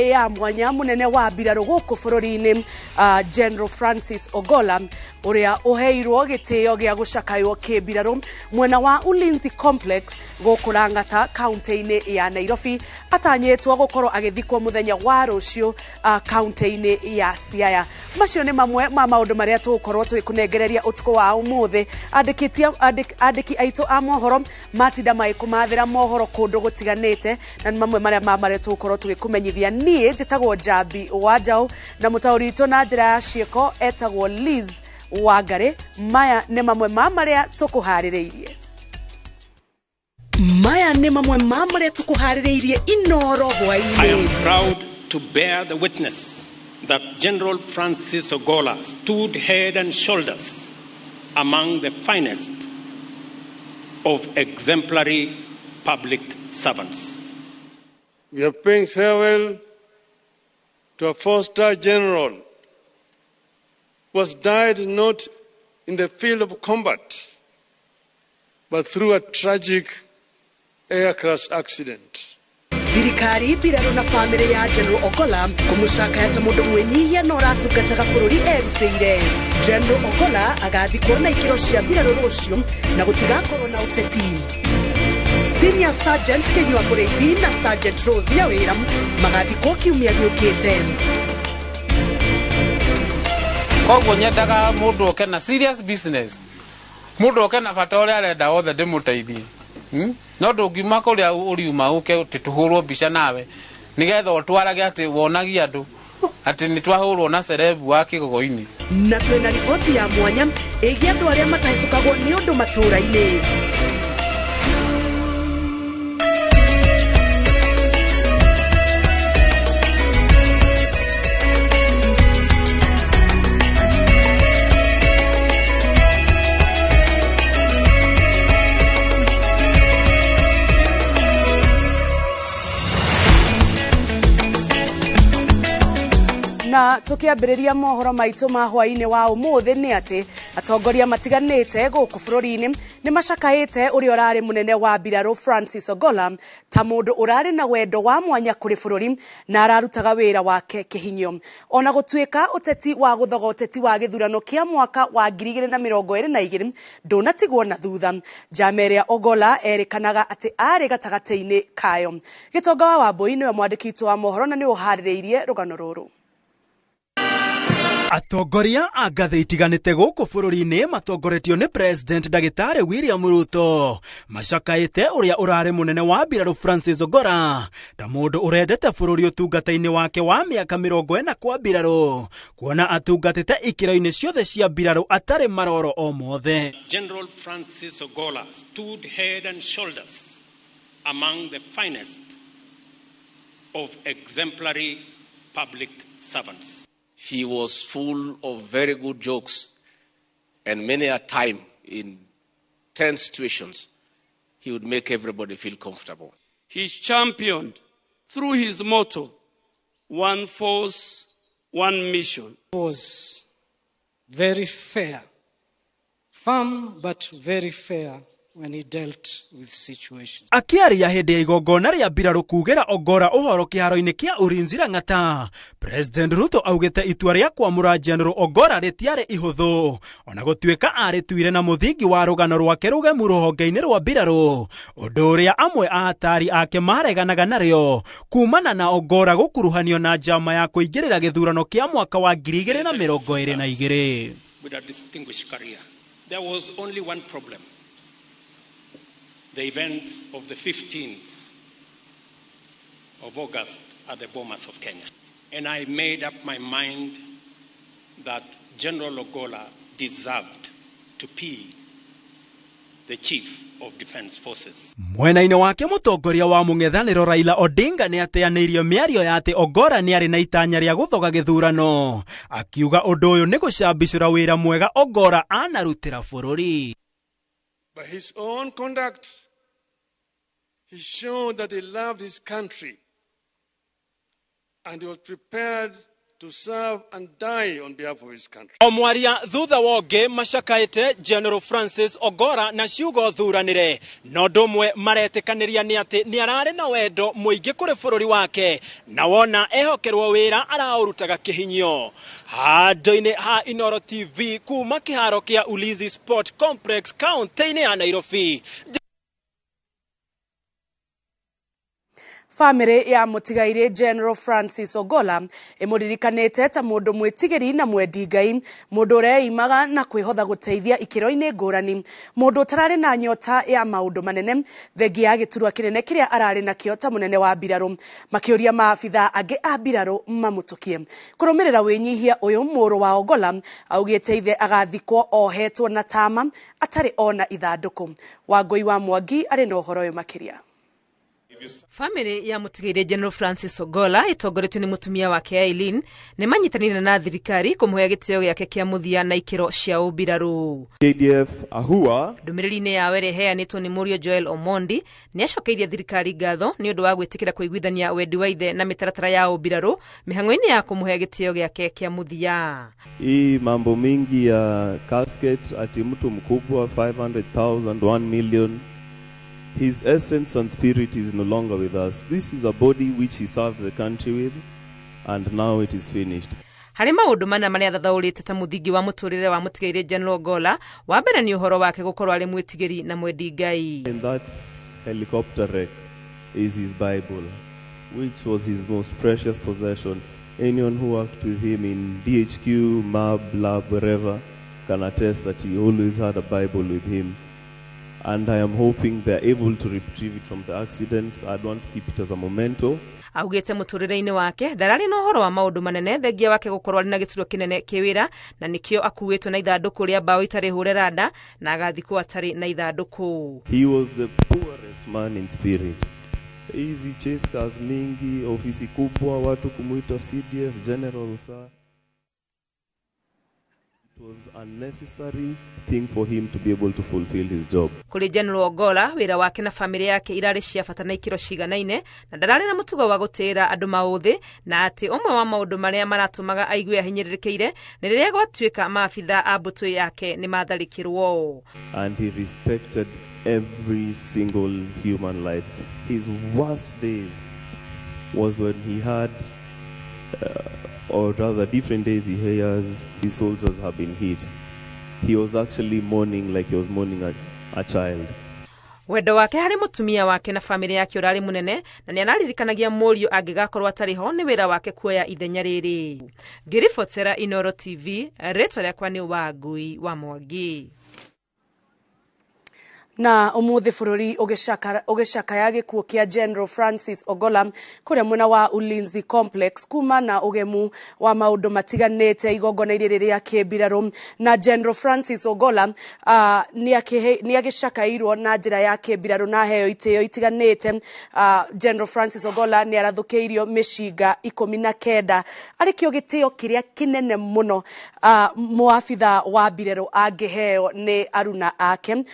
ya mwanya munene wa mbirarũ gũkũ bũrũri-inĩ, General Francis Ogolla ũrĩa ũheirwo gĩtĩo gĩa gũcakaywo kĩmbirarũ mwena wa Ulinzi Complex gũkũ Lang'ata kaunti-inĩ ya Nairobi, atanyĩtwo gũkorwo agĩthikwo mũthenya wa rũciũ kaunti-inĩ ya Siaya. Macio nĩ mamwe ma maũndũ marĩa tũgũkorwo tũgĩkũnengereria ũtukũ wa ũmũthĩ. Andĩki aitũ a mohoro matinda magĩkũmathĩra mohoro kũndũ gũtiganĩte, na nĩ mamwe marĩa ma marĩa tũgũkorwo tũgĩkũmenyithia. Niĩ njĩtagwo Njambi wa Njaũ, na mũtaũri witũ na njĩra ya ciĩko etagwo Liz Wangari. Maya nĩ mamwe ma marĩa tũkũharĩrĩirie. Maya nĩ mamwe ma marĩa tũkũharĩrĩirie Inoro hwaĩ-inĩ. I am proud to bear the witness that General Francis Ogolla stood head and shoulders among the finest of exemplary public servants. We are paying farewell to a four-star general who has died not in the field of combat, but through a tragic air crash accident. Thirikari mbirarũ na bamĩrĩ ya General Ogolla kũmũcakaya ta mũndũ mwĩnyihia na ũratungataga bũrũri erutĩire. General Ogolla agathikwo na ikĩro cia mbirarũ rũciũ na gũtigakorwo na ũteti. Senior Sergeant Kinyua Mũrĩithi na Sergeant Rose Nyawĩra magathikwo kiumia gĩũkĩte. Koguo nyendaga mũndũ oke na serious business, mũndũ oke na bata ũrĩa arenda wothe ndĩmũteithie. No ndũngiuma kũrĩa ũriuma ũke atĩ tũhũrwo mbica nawe nĩgetha ũtwarage atĩ wonagie andũ atĩ nĩ twahũrwo na cerebu wa kĩgogo-inĩ. Na twĩna riboti ya mwanya ĩgiĩ andũ arĩa matahĩtũkagwo nĩ ũndũ matũũra-inĩ. Na tukiambĩrĩria mohoro maitũ ma hwaĩ-inĩ wa ũmũthĩ nĩ atĩ atongoria matiganĩte gũkũ bũrũri-inĩ nĩ macakaĩte ũrĩa ũrarĩ mũnene wa mbirarũ Francis Ogolla ta mũndũ ũrarĩ na wendo wa mwanya kũrĩ bũrũri na ararutaga wĩra wake kĩhinyio. Ona gũtuĩka ũteti wa gũthoga ũteti wa gĩthurano kĩa mwaka wa 2022 ndũnatigwo na thutha. Njama ĩrĩa Ogolla erĩkanaga atĩ arĩ gatagatĩ-inĩ kayo. Gĩtonga wa Wambui nĩwe mwandĩki witũ wa mohoro na nĩwe ũharĩrĩirie rũgano rũrũ. Atongoria a ngathĩ itiganĩte gũkũ bũrũri-inĩ matongoretio nĩ President Ndagĩtarĩ William Ruto macakaĩte ũrĩa ũrarĩ mũnene wa mbirarũ Francis Ogolla ta mũndũ ũrendete bũrũri ũtungata-inĩ wake wa mĩaka 40 kwa mbirarũ, kuona atungatĩte ikĩro-inĩ ciothe cia mbirarũ atarĩ maroro o mothe. General Francis Ogolla stood head and shoulders among the finest of exemplary public servants. He was full of very good jokes, and many a time in tense situations, he would make everybody feel comfortable. He championed through his motto, one force, one mission. He was very fair, firm but very fair when he dealt with situations. Akĩaria hĩndĩ ya igongona rĩa mbirarũ kugĩra Ogolla ũhoro kĩharo-inĩ kĩa Ulinzi Lang'ata, President Ruto augĩte itua rĩa kwamũra General Ogolla rĩtiarĩ ihũthũ, ona gũtuĩka arĩtuire na mũthingi wa rũgano rwake rũgemu rũhonge-inĩ rwa mbirarũ, ũndũ ũrĩa amwe a atari ake mareganaga narĩo kumana na Ogolla gũkuruhanio na njama ya kũingĩrĩra gĩthurano kĩa mwaka wa 2022. With a distinguished career, there was only one problem. The events of the 15th of August at the Bomas of Kenya. And I made up my mind that General Ogolla deserved to be the Chief of Defense Forces. Mwena-inĩ wake mũtongoria wa mũng'ethanĩro Raila Odinga nĩ ateanĩirie mĩario ya atĩ Ogolla nĩ arĩ na itanya rĩa gũthoga gĩthurano, akiuga ũndũ ũyũ nĩ gũcambicũra wĩra mwega Ogolla anarutĩra bũrũri. By his own conduct, he showed that he loved his country and he was prepared to serve and die on behalf of his country. O mwaria thutha wonge macakaite General Francis Ogora na ciugo thuranire no ũndũ ũmwe maretĩkanĩria nĩ atĩ nĩ ararĩ na wendo mũingĩ kũrĩ bũrũri wake na wona ehokerwo wĩra araũrutaga kĩhinyio. Handũ-inĩ ha Inooro TV kuma kĩharo kĩa Ulinzi Sport Complex kaunti-inĩ ya Nairobi. Famĩlĩ ya mũtigairĩ General Francis Ogolla ĩmũririkanĩte ta mũndũ mwĩtigĩri na mwendi Ngai, mũndũ ũreimaga na kwĩhotha gũteithia ikĩro-inĩ ngũrani, mũndũ ũtararĩ na nyota ya maũndũ manene thengia ya gĩturwa kĩnene kĩrĩa ararĩ nakĩo ta mũnene wa mbirarũ, makĩũria maabitha angĩ a mbirarũ mamũtũkie. Kũrũmĩrĩra wĩnyihia ũyũ, mũrũ wa Ogolla augĩte ithe agathikwo ohetwo na tama atarĩ ona ithandũkũ. Wangũi wa Mwangi arĩ na ũhoro ũyũ makĩria. Famĩlĩ ya mũtigairĩ General Francis Ogolla ĩtongoretio nĩ mũtumia wake Eileen nĩ manyitanĩire na thirikari kũmũhe gĩtĩo gĩake kĩa mũthia na ikĩro cia ũmbirarũ. KDF Ahua. Ndũmĩrĩri-inĩ yao ĩrĩa ĩheanĩtwo nĩ mũriũ Joel Omondi nĩ acokeirie thirikari ngatho nĩ ũndũ wa gwĩtĩkĩra kũiguithania wendi wa ithe na mĩtaratara ya ũmbirarũ mĩhang'o-inĩ ya kũmũhe gĩtĩo gĩake kĩa mũthia. Hii mambo mingi ya casket ati mtu mkubwa 500,000 1 million. His essence and spirit is no longer with us. This is a body which he served the country with, and now it is finished. Harĩ maũndũ mana marĩa athathaũrĩte ta mũthingi wa mũtũrĩre wa mũtigairĩ General Ogolla, wa mbere nĩ ũhoro wake gũkorwo arĩ mwĩtigĩri na mwendi Ngai. In that helicopter wreck is his Bible, which was his most precious possession. Anyone who worked with him in DHQ, MAB, LAB, wherever, can attest that he always had a Bible with him. And I am hoping they're able to retrieve it from the accident. I'd want to keep it as a memento. Augĩte mũtũrĩre-inĩ wake ndararĩ na ũhoro wa maũndũ manene thengia wake gũkorwo arĩ na gĩturwa kĩnene kĩwĩra na nĩkĩo akuĩtwo na ithandũkũ rĩa mbaũ itarĩ hũre randa na agathikwo atarĩ na ithandũkũ. He was the poorest man in spirit. Hizi chase cars mingi, ofisi kubwa, watu kumuita CDF General sir. It was a necessary thing for him to be able to fulfill his job. Kũrĩ General Ogolla, wĩra wake na famĩlĩ yake irarĩ cia bata na ikĩro ciganaine na ndararĩ na mũtugo wa gũtĩĩra andũ maũthĩ na atĩ ũmwe wa maũndũ marĩa maratũmaga aigue ahinyĩrĩrĩkĩire nĩ rĩrĩa gwatuĩka maabitha a mbũtũ yake nĩ matharĩkĩrwo. And he respected every single human life. His worst days was when he had or rather different days he hears his soldiers have been hit. He was actually mourning like he was mourning a child. Wendo wake harĩ mũtumia wake na famĩlĩ yake ũrarĩ mũnene na nĩ araririkanagia mũriũ angĩgakorwo atarĩ ho nĩ wĩra wake kuoya ithenya rĩrĩ. Ngĩribotera Inooro TV, rĩtwa rĩakwa nĩ Wangui wa Mwangi. Na umuthi bururi ugicakaya gikuo kia General Francis Ogolla kuria mwena wa Ulinzi Complex kuma na ugemu wa maundu matiganite igongona-inĩ rĩrĩa kĩmbirarũ. Na General Francis Ogolla ni agicakairwo na njĩra ya kĩmbirarũ na heo itĩo itiganite. General Francis Ogolla ni arathũkĩirio mĩcinga 19 arĩ kĩo gĩtĩo kĩrĩa kĩnene mũno mũabitha wa mbirarũ angĩheo nĩ aruna ake.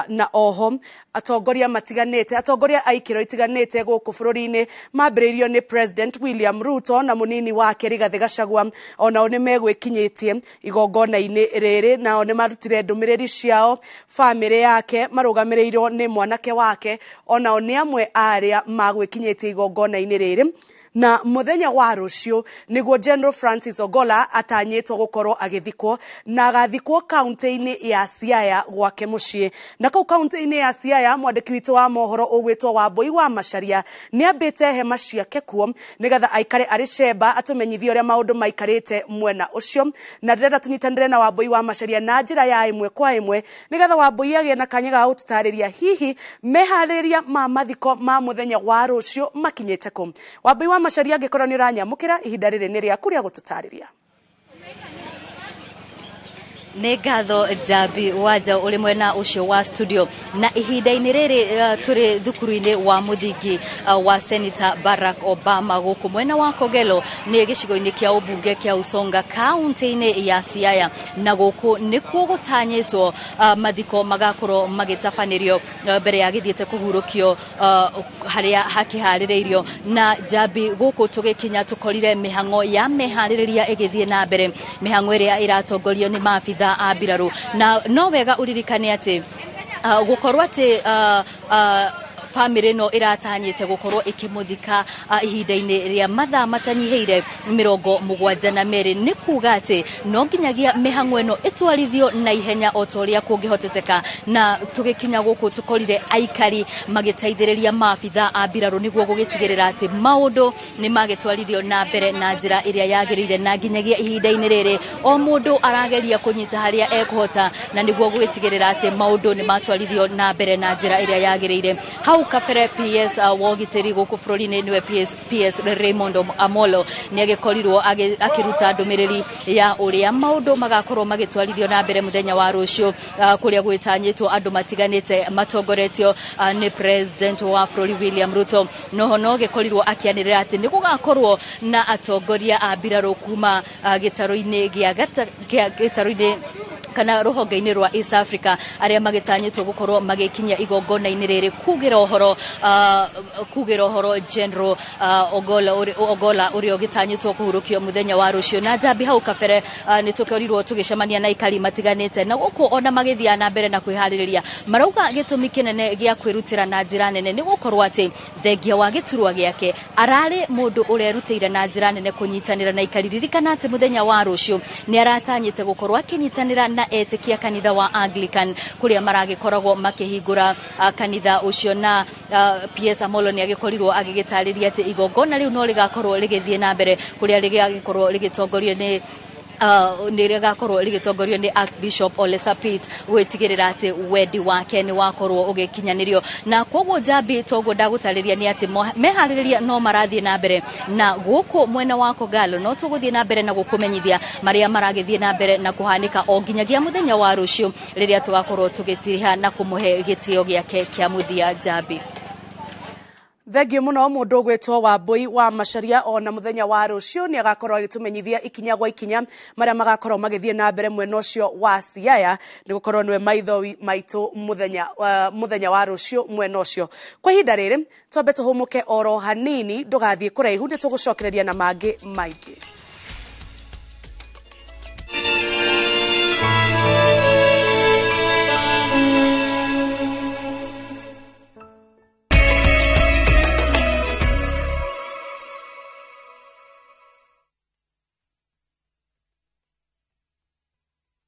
Na oho atongoria matiganite, atongoria a ikĩro itiganite gũkũ bũrũri-inĩ mambĩrĩirio nĩ President William Ruto na mũnini wake Rigathĩ Gachagua, onao nĩ megwĩkinyĩtie igongona-inĩ rĩrĩ, nao nĩ marutire ndũmĩrĩri ciao. Famĩlĩ yake marũgamĩrĩirwo nĩ mwanake wake, onao nĩ amwe a arĩa magwĩkinyĩtie igongona-inĩ rĩrĩ. Na muthenya wa rũciũ nĩguo General Francis Ogolla atanyĩtwo gũkorwo agĩthikwo na agathikwo kaunti-inĩ ya Siaya gwake mũciĩ. Na kũu kaunti-inĩ ya Siaya mwandĩki witũ wa mohoro ũgwĩtwo Wambui wa Macharia nĩambĩte hema ciake kuo nĩgetha aikare arĩ cemba atũmenyithie ũrĩa maũndũ maikarĩte mwena ũcio. Na ndĩrenda tũnyitanĩre na Wambui wa Macharia na njĩra ya ĩmwe kwa ĩmwe nĩgetha Wambui agĩe na kanya ga gũtũtarĩria hihi meharĩria ma mathiko ma mũthenya wa rũciũ makinyĩte kũ. Wambui wa Macharia, angĩkorwo nĩ ũranyamũkĩra, ihinda rĩrĩ nĩ rĩaku rĩa gũtũtarĩria. Nĩ ngatho Njambi Wanja ũrĩ mwena ũcio wa studio. Na ihinda-inĩ rĩrĩ tũrĩ thukuru-inĩ wa mũthingi wa Senator Barack Obama gũkũ mwena wa Kogelo, nĩ gĩcigo-inĩ kĩa ũmbunge kĩa Usonga kaunti-inĩ ya Siaya, na gũkũ nĩkuo gũtanyĩtwo mathiko magakorwo magĩtabanĩrio mbere ya gĩthiĩte kũhurũkio harĩa hakĩharĩrĩirio. Na Njambi, gũkũ tũgĩkinya tũkorire mĩhang'o ya meharĩrĩria ĩgĩthiĩ na mbere, mĩhang'o ĩrĩa ĩratongorio nĩ maabitha a mbirarũ. Na no wega ũririkane atĩ gũkorwo atĩ bamĩrĩ ĩno ĩratanyĩte gũkorwo ĩkĩmũthika ihinda-inĩ rĩa mathaa matanyihĩire 72, nĩ kuga atĩ no nginyagia mĩhang'o ĩno ĩtwarithio na ihenya o ta ũrĩa kũngĩhoteteka. Na tũgĩkinya gũkũ tũkorire aikari magĩteithĩrĩria maabitha a mbirarũ nĩguo gũgĩtigĩrĩra atĩ maũndũ nĩ magĩtwarithio na mbere na njĩra ĩrĩa yagĩrĩire. Na nginyagia ihinda-inĩ rĩrĩ o mũndũ arageria kũnyita harĩa ekũhota na nĩguo gũgĩtigĩrĩra atĩ maũndũ nĩ matwarithio na mbere na njĩra ĩrĩa yagĩrĩire. Hau kabere PS wa ũgitĩri gũkũ bũrũri-inĩ nĩwe PS Raymond Amolo nĩ agĩkorirwo akĩruta ndũmĩrĩri ya ũrĩa maũndũ magakorwo magĩtwarithio na mbere mũthenya wa rũciũ, kũrĩa gwĩtanyĩtwo andũ matiganĩte matongoretio nĩ President wa bũrũri William Ruto. Noho no gĩkorirwo akĩanĩrĩra atĩ nĩ gũgakorwo na atongoria a mbirarũ kuma gĩtarũ-inĩ gĩa gĩtarũ-inĩ kana rũhonge-inĩ rwa East Africa arĩa magĩtanyĩtwo gũkorwo magĩkinyia igongona-inĩ rĩrĩ kugĩra ũhoro General Ogolla ũrĩa ũgĩtanyĩtwo kũhurũkio mũthenya wa rũciũ. Na Njambi, hau kabere nĩ tũkorirwo tũgĩcemania na aikari matiganĩte, na gũkũ ona magĩthiaga na mbere na kwĩharĩrĩria, marauga gĩtũmi kĩnene gĩa kwĩrutĩra na njĩra nene nĩ gũkorwo atĩ thengia wa gĩturwa gĩake ararĩ mũndũ ũrerutĩire na njĩra nene kũnyitanĩra na aikari. Ririkana atĩ mũthenya wa rũciũ nĩ aratanyĩte gũkorwo akĩnyitanĩra na etĩkia kanitha wa Anglican kũrĩa maragĩkoragwo makĩhingũra kanitha ũcio. Na PS Amolo nĩ agĩkorirwo agĩgĩtarĩria atĩ igongona rĩu no rĩgakorwo rĩgĩthiĩ na mbere kũrĩa rĩgagĩkorwo rĩgĩtongorio nĩ nĩ rĩgakorwo rĩgĩtongorio nĩ Archbishop Ole Sapit gwĩtigĩrĩra atĩ wendi wake nĩ wakorwo ũgĩkinyanĩrio. Na koguo Njambi, toguo ndagũtarĩria nĩ atĩ meharĩrĩria no marathiĩ na mbere, na gũkũ mwena wa Kogalo no tũgũthiĩ na mbere na gũkũmenyithia marĩa maragĩthiĩ na mbere na kũhanĩka o nginyagia mũthenya wa rũciũ rĩrĩa tũgakorwo tũgĩtiriha na kũmũhe gĩtĩo gĩake kĩa mũthia. Njambi. Thengiũ mũno mũndũ ũgwĩtwo Wambui wa Macharia. Ona mũthenya wa rũciũ nĩ agakorwo agĩtũmenyithia ikinya gwa ikinya marĩa magakorwo magĩthiĩ na mbere mwena ũcio wa Siaya, nĩ gũkorwo nĩwe maitho maitũ mũthenya wa rũciũ mwena ũcio. Kwa ihinda rĩrĩ twambe tũhũmũke oro hanini, ndũgathiĩ kũraihu, nĩ tũgũcokereria na mangĩ maingĩ.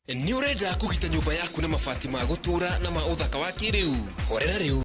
Nĩ ũrenda kũgita nyũmba yaku na mabati ma gũtũũra na ma ũthaka wa kĩrĩu? Horera rĩu.